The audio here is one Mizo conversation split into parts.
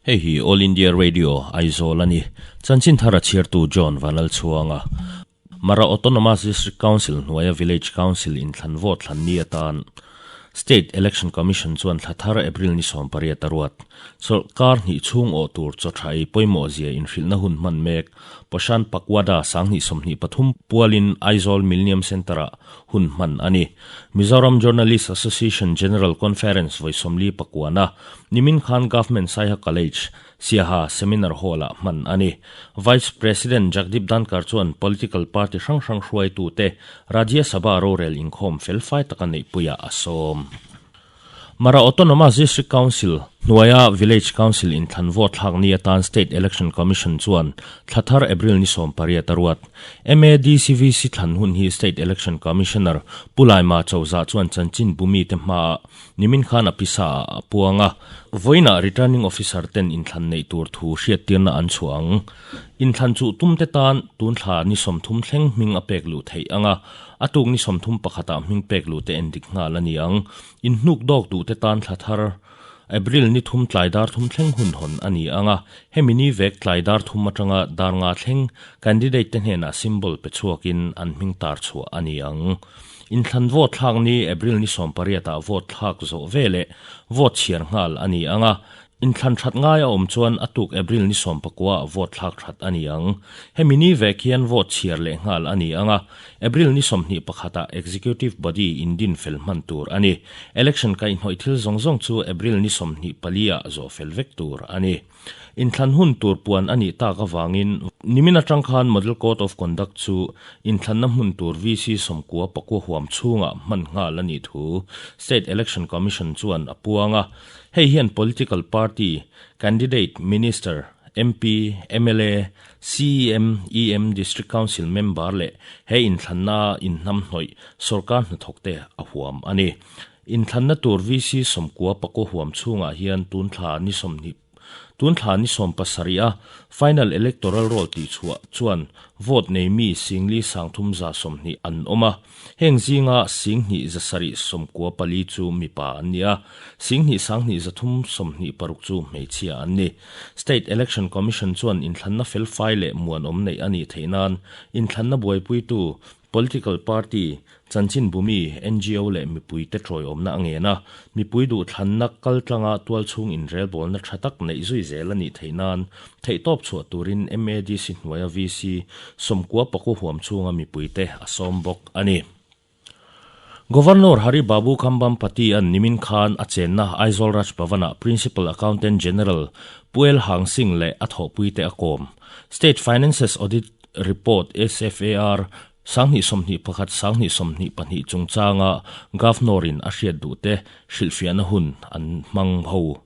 Hei hi All India Radio, Aizawl a ni. Chanchin thar a chhiartu John Vanlalchhuanga. Mara Autonomous District Council hnuaia Village Council inthlan vote thlan ni atan State Election Commission chuan thla thar April ni 18 a ruat. Chawlhkar hnih chhung awh tur chaw tha ei pawimawh zia inhrilhna hun hman mek Poshan Pakwada 2023 pualin Aizawl Millennium Centre-ah hun hman a ni. Mizoram Journalist Association General Conference vawi 49-a nimin khan Government Saiha College, Siaha Seminar Hall-ah hman a ni. Vice President Jagdeep Dhankhar chuan political party hrang hrang hruaitute Rajya Sabha rorel inkhawm felfai taka neihpuiah a sawm. Mara Autonomous District Council hnuaia Village Council inthlan vote thlak ni atan State Election Commission chuan thla thar April ni 18 a ruat. MADCVC thlan hun hi State Election Commissioner Pu Laima Chozah chuan chanchin bumite hmaah nimin khan a pisa ah a puang a. Vawiinah Returning Officer ten inthlan neih tur thu hriattirna an chhuah ang. Inthlan chuh tumte tan tun thla ni 30 thleng hming a pek luh theih ang a, a tuk ni 31 ah hming pek luh te endik nghal a ni ang. Inhnuk dawk duh te tan thla thar April ni 3 tlai dar 3 thleng hun hawn a ni ang a, hemi ni vek tlai dar 3 atanga dar 5 thleng candidate te hnenah symbol pe chhuakin an hming tar chhuah a ni ang. Inthlan vote thlak ni April ni 18 ah vote thlak zawh veleh vote chhiar nghal a ni ang a, Inthlan that ngai a awm chuan a tuk April ni 19 ah vote thlak that a ni ang. Hemi ni vek hian vote chhiar leh nghal a ni ang a, April ni 21 ah Executive Body indin fel hman tur a ni. Election kaihhnawih thil zawng zawng chu April ni 24 ah zawh fel vek tur a ni. Inthlan hun tur puan a nih tak avangin nimin atang khan Model Code of Conduct chu inthlanna hmun tur VC 99 huam chhungah hman nghal a nih thu State Election Commission chuan a puang a. Hei hian political party, candidate, minister, MP, mla, CEM, EM, District Council member leh he inthlanna inhnamhnawih sorkar hnathawkte a huam a ni. Inthlanna tur VC 99 huam chhungah hian tun thla ni 20 tun thla ni 70 a final electoral roll tihchhuah chuan vote nei mi 4,320 an awm a. Heng zinga 2,794 chu mipa an ni a, 2,2,326 chu hmeichhia an ni. State Election Commission chuan inthlanna felfai leh muanawm neih a nih theih nan inthlanna buaipuitu political party, chanchinbumi, NGO leh mipuite tawiawmna a ngen a, mipui duhthlanna kaltlanga tualchhung inrelbawlna tha tak neih zui zel a nih theih nan theihtawp chhuah turin MADC hnuaia VC 99 huam chhunga mipuite a sawm bawk a ni. Governor Hari Babu Kambhampati an nimin khan a chenna Aizawl Raj Bhavan-ah Principal Accountant General Pu El Hang Singh leh a thawhpuite a kawm. State Finances Audit Report, SFAR, 2021 2022 chungchanga Governor-in a hriat duhte hrilhfiahna hun an hmang ho.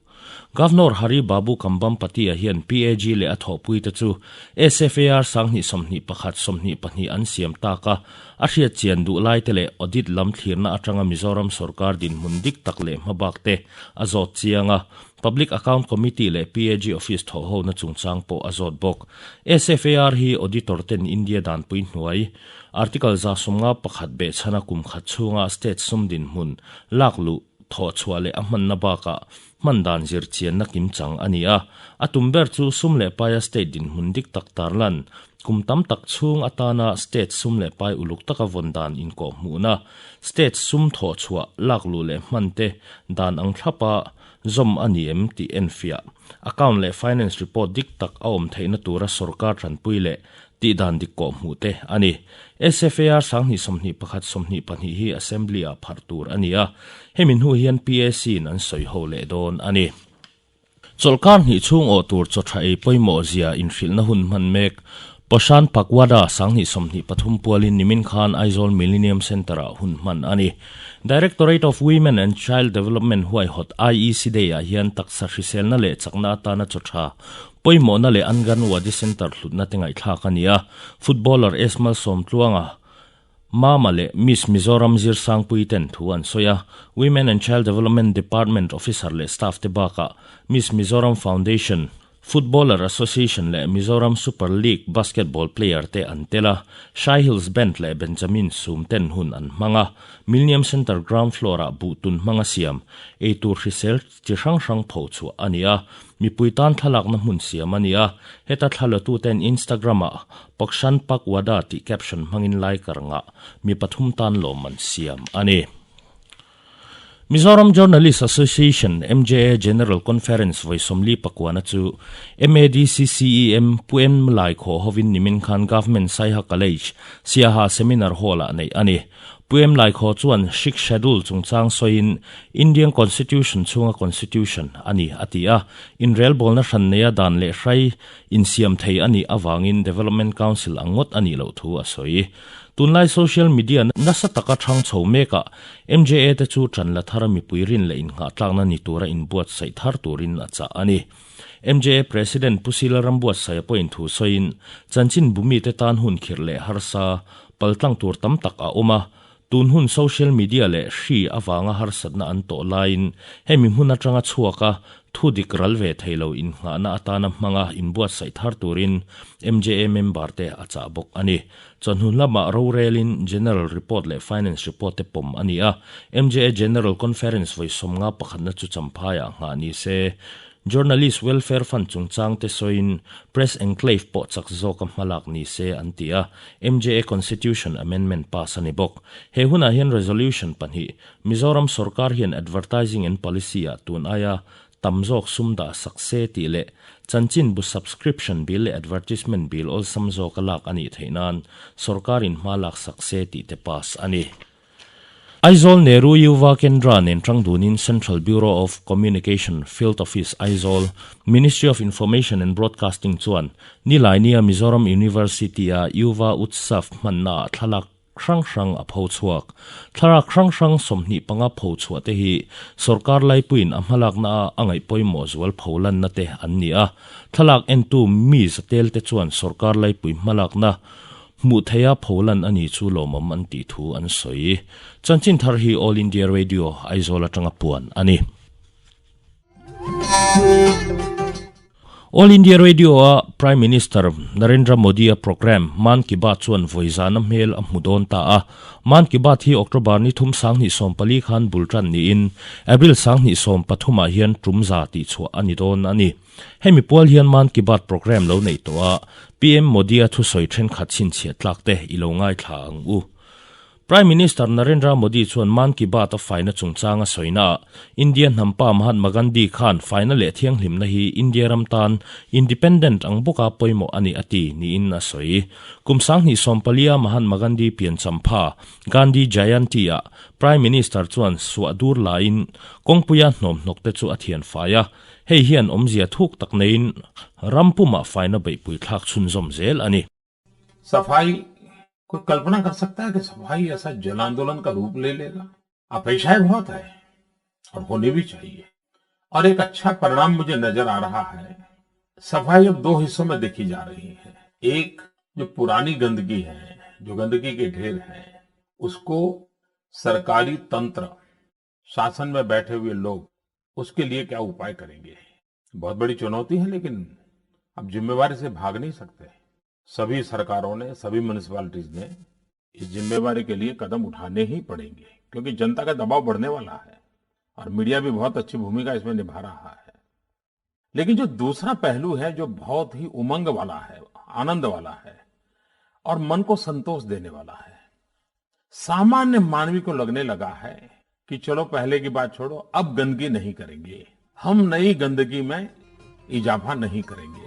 Governor Hari Babu Kambhampati-a hian PAG leh a thawhpuite chu SFAR 2021 22 an siam tak a, a hriat chian duh laite leh audit lam thlirna atanga Mizoram sorkar dinhmun dik tak leh hmabakte a zawt chiang a, Public Account Committee leh PAG office thawhhona chungchang pawh a zawt bawk. SFAR hi auditor ten India danpui hnuai Article 151 behchhana kum khat chhunga state sum dinhmun lak luh thawh chhuah leh a hmanna bakah hman dan zir chianna kim chang a ni a. A tum ber chu sum leh paia state dinhmun dik tak tarlan, kum tam tak chhung atana state sum leh pai uluk taka vawn dan inkawh hmuhna, state sum thawh chhuah lak luh leh hman te dan ang thlapa zawm a ni em tih enfiah, account leh finance report dik tak a awm theihna tura sorkar tanpui leh tih dan dik kawh hmuh te a ni. SFAR 2021 22 hi Assembly-ah pharh tur a ni a, hemi hnu hian PAC-in an sawi ho leh dawn a ni. Chawlhkar hnih chhung awh tur chaw tha ei pawimawh zia inhrilhna hun hman mek Poshan Pakwada 2023 pualin nimin khan Aizawl Millennium Centre-ah hun hman a ni. Directorate of Women and Child Development huaihawt IEC Day-ah hian taksa hriselna leh chakna atana chaw tha pawimawhna leh Anganwadi Centre hlutna te ngaihthlak a ni a. Footballer Esmal Sawmtluanga, Mama leh Miss Mizoram Zirsangpui ten thu an sawi a. Women and Child Development Department officer leh staff te bakah Miss Mizoram Foundation, Footballer Association leh Mizoram Super League basketball player te an tel a, Shai Hills Band leh Benjamin Sum ten hun an hmang a, Millennium Centre ground floor-ah buhtun hmanga siam, eitur hrisel chi hrang hrang pho chhuah a ni a, mipui tan thlalakna hmun siam a ni a, heta thlalatu-ten Instagram-ah Pakshan Pak Wada tih caption hmangin laikar ngah mi pathum tan lawmman siam a ni. Mizoram Journalist Association, MJA, General Conference vawi 44 na chu MADCCEM Pu M Laikhaw hovin nimin khan Government Saiha College, Siaha Seminar Hall-ah neih a ni. Pu M Laikhaw chuan Sixth Schedule chungchang sawiin Indian Constitution chhunga Constitution a ni a ti a, inrelbawlna hran neia dan leh hrai insiam thei a nih avangin Development Council ang ngawt a nih loh thu a sawi. Tunlai social media nasa taka thang chho mekah MJA te chu ṭan la thara mipui rin leh inngahtlakna ni tura inbuatsaih thar turin a chah a ni. MJA President Pu Sila Rambuatsaia pawhin thu sawiin, chanchin bumite tan hun khirh leh harsa, paltlang tur tam tak a awm a, tun hun social media leh hri avanga harsatna an tawh laiin hemi hmun atanga chhuaka Thu dik ral ve thei lo innghahna atana hmanga inbuatsaih thar turin MJA member te a chah bawk a ni. Chawhnu lamah rorelin General Report leh Finance Report te pawm a ni a, MJA General Conference vawi 50 pakhatna chu Champhaiah nghah ni se. Journalist Welfare Fund chungchang te sawiin Press Enclave pawh chak zawka hmalak ni se an ti a, MJA Constitution Amendment pass a ni bawk. He hunah hian Resolution pahnih Mizoram sorkar hian advertising and policy ah tun aia tam zawk sum dah sak se tih leh chanchinbu subscription bill leh advertisement bill awlsam zawka lak a nih theih nan sorkarin hma lak sak se tih te pass a ni. Aizawl Nehru Yuva Kendra nen tang dunin Central Bureau of Communication Field Office Aizawl, Ministry of Information and Broadcasting chuan Nilaini-a Mizoram University-a Yuva Utsav hmannaah thlalak hrang hrang a pho chhuak. Thlalak hrang hrang 25 pho chhuah te hi sorkar laipuiin a hmalakna a a ngaih pawimawh zual pho lanna te an ni a. Thlalak entu mi zatel te chuan sorkar laipui hmalakna hmuh theiha pho lan a ni chu lawmawm an tih thu an sawi. Chanchin thar hi All India Radio, Aizawl atanga puan a ni. All India Radio-a Prime Minister Narendra Modi-a programme Mann Ki Baat chuan vawi zana hmel a hmu dawn ta a. Mann Ki Baat hi October ni thum 2014 khan bul tan niin April 2013 ah hian tum za tihchhuah a ni dawn a ni. Hemi pual hian Mann Ki Baat programme lo neih tawh a, PM Modi-a thusawi thenkhat chhinchhiah tlak te i lo ngaithla ang u. Prime Minister Narendra Modi chuan Mann Ki Baat a faina chungchang a sawina ah India hnampa Mahatma Gandhi khan faina leh thianghlimna hi India ram tan independent ang bawka pawimawh a ni a ti niin a sawi. Kum 2014 a Mahatma Gandhi pianchampha Gandhi Jayanti ah Prime Minister chuan suah dur laiin kawngpuia hnawmhnawk te chu a thian fai a, hei hian awmzia thuk tak neiin ram pumah faina beihpui thlak chhunzawm zel a ni. Safai कोई कल्पना कर सकता है कि सफाई ऐसा जन आंदोलन का रूप ले लेगा? अपेक्षाएं बहुत है और होनी भी चाहिए और एक अच्छा परिणाम मुझे नजर आ रहा है। सफाई अब दो हिस्सों में देखी जा रही है। एक जो पुरानी गंदगी है, जो गंदगी के ढेर हैं, उसको सरकारी तंत्र, शासन में बैठे हुए लोग उसके लिए क्या उपाय करेंगे। बहुत बड़ी चुनौती है, लेकिन अब जिम्मेवारी से भाग नहीं सकते। सभी सरकारों ने, सभी म्युनिसिपैलिटीज ने इस जिम्मेवारी के लिए कदम उठाने ही पड़ेंगे, क्योंकि जनता का दबाव बढ़ने वाला है और मीडिया भी बहुत अच्छी भूमिका इसमें निभा रहा है। लेकिन जो दूसरा पहलू है, जो बहुत ही उमंग वाला है, आनंद वाला है और मन को संतोष देने वाला है, सामान्य मानवी को लगने लगा है कि चलो पहले की बात छोड़ो, अब गंदगी नहीं करेंगे, हम नई गंदगी में इजाफा नहीं करेंगे।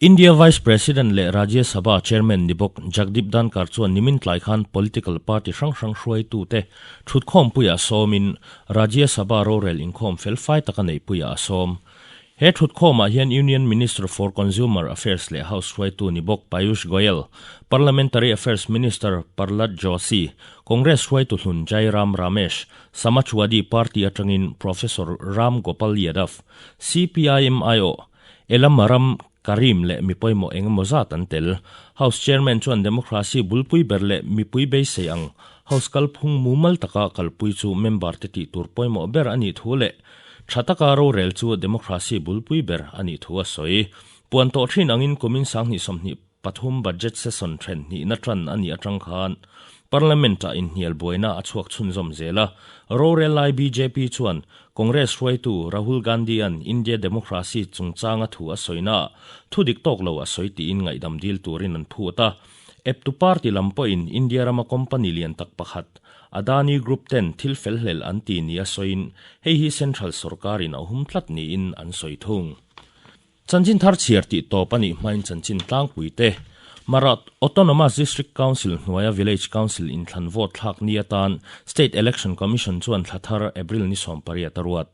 India Vice President leh Rajya Sabha Chairman ni bawk Jagdeep Dhankhar chuan nimin tlai khan political party hrang hrang hruaitute thutkhawmpuiah sawmin Rajya Sabha rorel inkhawm felfai taka neihpuiah a sawm. He thutkhawmah hian Union Minister for Consumer Affairs leh House hruaitu ni bawk Piyush Goyal, Parliamentary Affairs Minister Prahlad Joshi, Congress hruaitu hlun Jairam Ramesh, Samajwadi Party atangin Professor Ram Gopal Yadav, CPIM-IO, Elamaram Karim leh mi pawimawh eng emaw zat an tel. House Chairman chuan democracy bulpui ber leh mipui beisei ang. House kalphung mumal taka kalpui chu member te tih tur pawimawh ber a nih thu leh tha taka rorel chu democracy bulpui ber a nih thu a sawi. Puan tawh thin angin kumin 2023 budget session then hnihna tan a nih atang khan Parliament-ah inhnial buaina a chhuak chhunzawm zel a. Rorel lai bjp chuan Congress hruaitu Rahul Gandhi-a'n India democracy chungchanga thu a sawinaah thu dik tawk lo a sawi tiin ngaihdam dil turin an phut a. Eptu party lam pawhin India rama company lian tak pakhat, Adani Group ten thil felhlel an ti nia sawiin hei hi central sorkarin a hum tlat niin an sawi thung. Chanchin thar chhiar tih tawp a nih hmain chanchin tlangpui te, Mara Autonomous District Council hnuaia Village Council inthlan vote thlak ni atan State Election Commission chuan thla thar April ni 18 a ruat.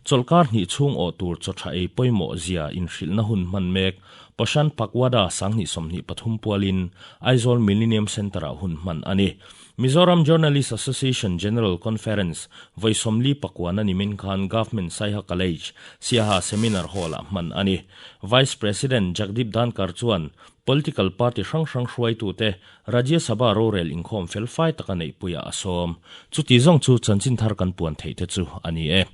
Chawlhkar hnih chhung awh tur chaw tha ei pawimawh zia inhrilhna hun hman mek Poshan Pakwada 2023 pualin Aizawl Millennium Centre-ah hun hman a ni. Mizoram Journalist Association General Conference vawi 49 a ni min khan Government Saiha College, Siaha Seminar Hall-ah hman a ni. Vice President Jagdeep Dhankhar chuan Political Party hrang hrang hruaitute Rajya Sabha rorel inkhawm felfai taka neihpuiah a sawm. Chuti zawng chu chanchin thar kan puan theih te chu a ni e.